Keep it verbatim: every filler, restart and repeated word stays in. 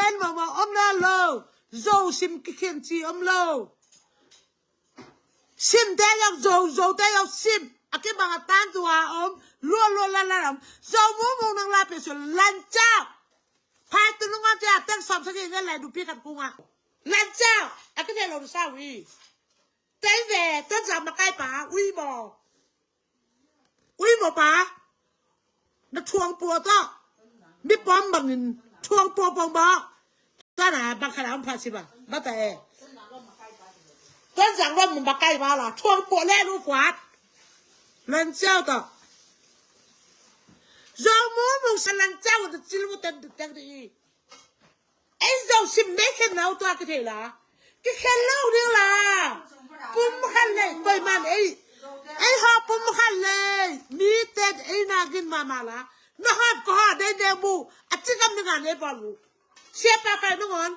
Khen mawkmawk om nawn lo. Zo sim kikhen ci om lo. Sim te yau zo, zo te yau sim. A kibang a tan tua om. Lua lua la la om. Zo mu mu nang la pe su lan ciau. Phai tu nung a tia teng som sa ki ngen lai du pi khat kung a. Lan ciau. A kithei lo sa wi. Tei ve, Tuan Zang makai pa, ui maw. Ui maw pa. Na thuang pua tawh. Mi pawm bangin thuang pua pawng ba. Tuan a bang khat a om pha si ba. Ba ta e. Tuan Zang lo mun makai ba la. Thuang pua le lu kuat. Lan ciau tawh. Zo mu mu sa lan ciau ta cil mu ten ten di. Ei zo sim mei khen nau tua kithei la. Kikhen lo ding la. Pum khan lei, koi man ei. Ei ho pum khan lei. Mi ten ei na gin mama la. Na hop ko ho dei dei bu. A cikam ni ngan ei bol bu. Sia pa kai nungon.